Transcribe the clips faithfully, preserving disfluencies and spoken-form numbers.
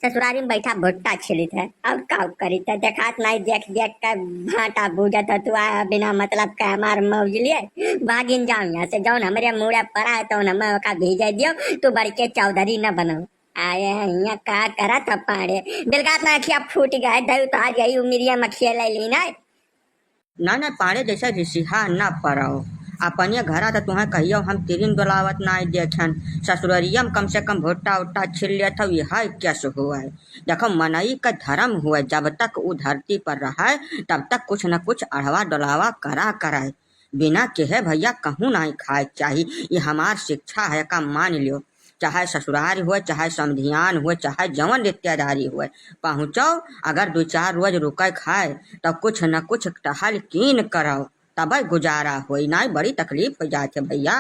ससुरारी में बैठा भुट्टा छिलित है, अब का करित है? देखात नाहीं, देख देख के भाटा भूजत है। तू आया बिना मतलब के हमार मौज लिए, भागिन जाओ यहाँ से। जौन हमरे मूड़े पड़ा है तौन हमें ओका भीजे दियो, तू बड़के चौधरी न बनो। आए हैं यहाँ का करत है पाड़े, बिलगात ना अखिया फूट गए, दई उतार गई उमिरिया में खेले ली ना। ना, ना, पाड़े जैसे रिसिहा ना पड़ो। अपने घरा त तुहें कहियो हम तिरिन डोलावत नाई देखन। ससुररिया में कम से कम भुट्टा उट्टा छिल लेत हौ, इहै केस हुए। देखो, मनई क धर्म हुए, जब तक उ धरती पर रहै, तब तक कुछ न कुछ अढ़वा डोलावा करा करै। बिना केहे भैया कहूँ नाई खाए के चाही। ई हमार शिक्षा है, का मान लियो। चाहे ससुरार हुए, चाहे समधियान हुए, चाहे जवन रिश्तेदारी हुए, पहुँचो, अगर दुइ चार रोज रुकै खाए, त कुछ न कुछ टहल कीन करो, तबै गुजारा होई, नाई बड़ी तकलीफ हो जात है भैया।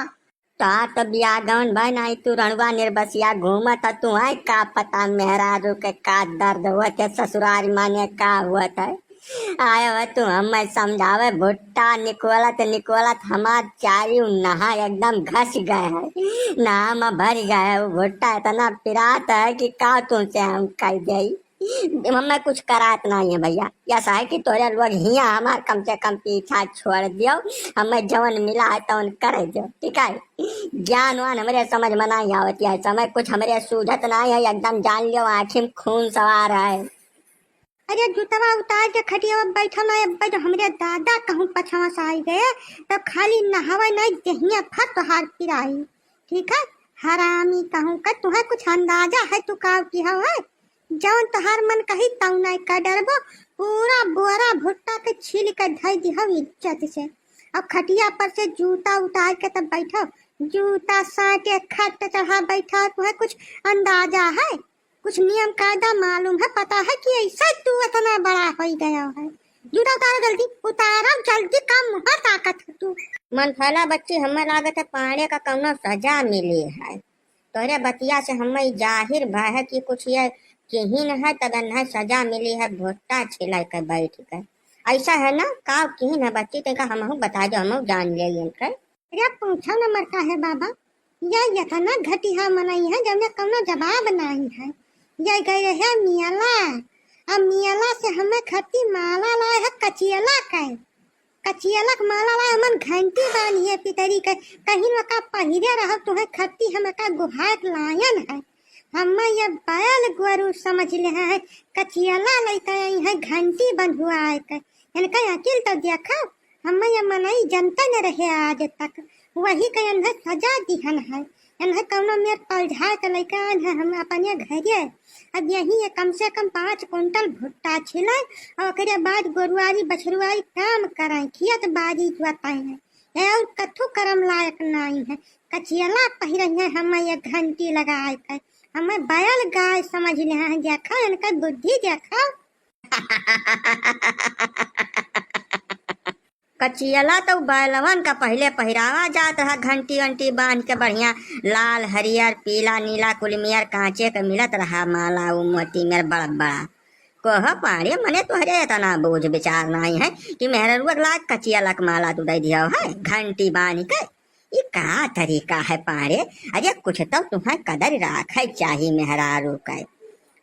तोहार त बियाह गवन भय नाई, तू रणुआ निर्बसिया घूमत ह, तुहैं का पता मेहरारू के का दर्द होत है, ससुरार माने का होत है। आए हो तू हमें समझावे, भुट्टा निकोलत निकोलत हमार चारू नहा एकदम घस गए है, नहा में भर गए है। वो भुट्टा इतना पिरात है कि का तुमसे हम कह दे, हमें कुछ करात नहीं है भैया। ऐसा है कि तोरे लोग हिया हमार कम से कम पीछा छोड़ दियो, हमें जवन मिला है तवन कर दियो, ठीक है? ज्ञान वान हमरे समझ में नहीं आवत है, समय कुछ हमरे सूझत नहीं है, एकदम जान लियो आँखी में खून सवार है। अरे जूतवा उतार के खटिया पर बैठल है, अब जो हमरे दादा कहूँ पछवा से आई गए, तब खाली नहावे नहीं, देहिया फट तोहार पिराई। ठीक है, हरामी कहूँ का, तुहें कुछ अंदाजा है तू का की हो है? जौन तोहार मन कही तौन नहीं कर डरबो, पूरा बोरा भुट्टा के छील के धई दिहो इज्जत से। अब खटिया पर से जूता उतार के तब बैठो, जूता साटे खट चढ़ा बैठो, तुहें कुछ अंदाजा है? कुछ नियम कायदा मालूम है, पता है कि ऐसा तू इतना बड़ा हो गया है? जूता उतारो जल्दी, उतारो जल्दी, का मुँह ताकत है तू? मन फैला बच्ची, हमें लागत है पाड़े का कौनो सजा मिली है। तोहरे बतिया से हमें जाहिर भय है कि कुछ ये किहिन है, तब इन्हें सजा मिली है भुट्टा छिला के बैठ के। ऐसा है ना? का किहिन है बच्ची, तेका हमहू बता दो, हमहू जान ले इनके। अरे पूछो न मरता है बाबा, ये इतना घटिया मनई है जौने कौनो जवाब नहीं है। ये गए रहे मियाला, अब मियाला से हमें खती माला लाए है कचियला के, कचियला के माला लाए, हमन घंटी बांधी है पितरी के, कहीं न का पहिरे रहो तुहे खती हम का गुहात लायन है। हमें ये बैल गोरू समझ ले है, कचियला लेके आई है घंटी बंधुआ के, इनका अकिल तो देखो। हमें ये मनई जनते न रहे आज तक, वही के इन्हें सजा दिहन है। इन्हें कौनो मेर पलझा के लइका आन है हम अपने घरे। अब यही ये कम से कम पाँच कुंटल भुट्टा छिले और ओकरे बाद गोरुआरी बछरुआरी काम करें, खेत बाड़ी जोताएं। ये और कथू करम लायक नाई है। कचियला पहिरे हैं हमें ये घंटी लगाए के, हमें बैल गाय समझ ले हैं। देखा इनका बुद्धि देखा। कचियला तो बैलवन का पहिले पहिरावा जात रहा, घंटी वंटी बांध के बढ़िया लाल, हरियर, पीला, नीला, कुलमियर कांचे के मिलत रहा माला, उ मोती मेर बड़ा बड़ा। कह पाड़े, मने तोहरे इतना बूझ विचार नाई है कि मेहररुआ के लाग कचियला के माला तू दे दिया है घंटी बांध के। ई का तरीका है पाड़े? अरे कुछ तो तुहें कदर राखे चाही मेहरारू के।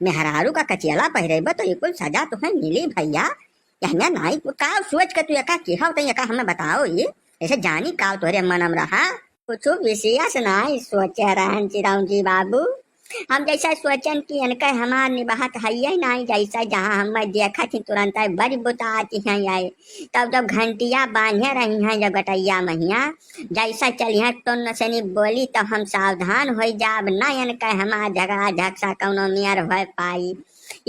मेहरारू का कचियला पहिरेबो तो ई कुल सजा तुहें मिली भैया। कहना नाई, का सोच के तू एका किहा तई एका हमें बताओ, ये ऐसे जानी का तोहरे मनम रहा? कुछ विशेष नाई सोचे रहन चिरौंजी बाबू। हम जैसा सोचन कि इनके हमार निभात हइये नाई, जैसा जहाँ हमें देखत ही तुरंत आई बड़ी बुताती हैं आई। तब जब घंटिया बांधे रही हैं जब गटैया महिया, जैसा चली हैं तो नसनी बोली तब हम सावधान हो जाब, ना इनके हमार झगड़ा झगसा कौनो मियर हो पाई।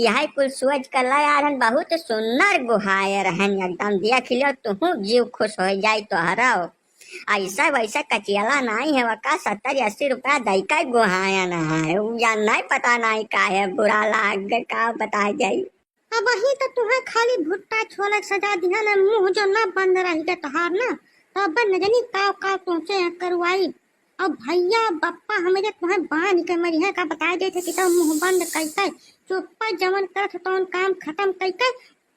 यही कुल सोच कर ला यारन, बहुत सुंदर गुहाए रहन, एकदम देख लियो तुहू जीव खुश हो जाई तोहरो। ऐसा वैसा कचियला नाई है, वका सत्तर अस्सी रुपया दई का गुहायन है, उ या नहीं पता नहीं का है, बुरा लाग गए, का बताई जाई। अब वही तो तुहे खाली भुट्टा छोले सजा दिहन, मुँह जो ना बंद रही के तोहार ना, तो अब न जानी काव काव तुमसे करवाई। अब भैया बप्पा हमें तुहे बांध के मरी है, का बताई देते कि तो मुँह बंद कई के चुप्पा जवन करत तौन काम खत्म कई के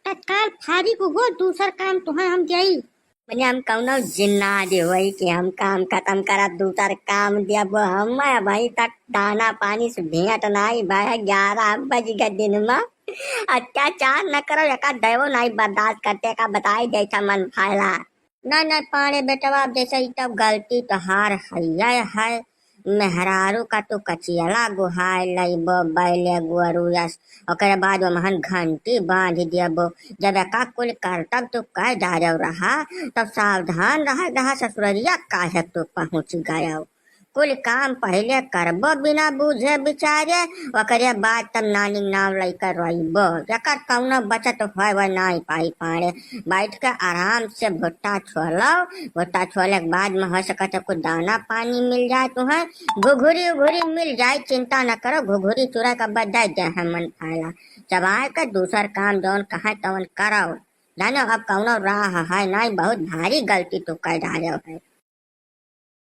तत्काल फारिग हो, दूसर काम तुहे हम देई। मने हम कौनो जिन्नाद होई कि हम काम खतम करब, दूसर काम देबो। हम अबहीं तक दाना पानी से भेंट नाई भय, ग्यारह बज गए दिन में। अत्याचार न करो, एका देवो नाई बर्दाश्त करते, का बताई जैसा मन फैला। नहीं, नहीं, पाड़े बेटवा, अब जैसे ई तब गलती तोहार हइये है, मेहरारू का तू कचियला गुहाय लइबो, बैले गोरू यस, ओकरे बाद ओमहन घंटी बांध देबो। जब एका कुल करतब तू कह डारेव रहा, तब सावधान रह, रहा ससुररिया काहे तू पहुँच गयो। कुल काम पहिले करबो बिना बूझे बिचारे, ओकरे बाद तब नानी नाम लइके रोइबो। जेकर कौनो बचत होय, वह नाई पाई पाड़े। बैठ के आराम से भुट्टा छोलो, भुट्टा छोले के बाद में हो सकत है कुछ दाना पानी मिल जाए तुहें, घुघुरी उघुरी मिल जाए, चिंता न करो, घुघुरी चुरा के बजाय दे है मन फायला। चबाए के दूसर काम जौन कहे तवन करो। जानो अब कौनो राह है नाई, बहुत भारी गलती तू कर डारेव है।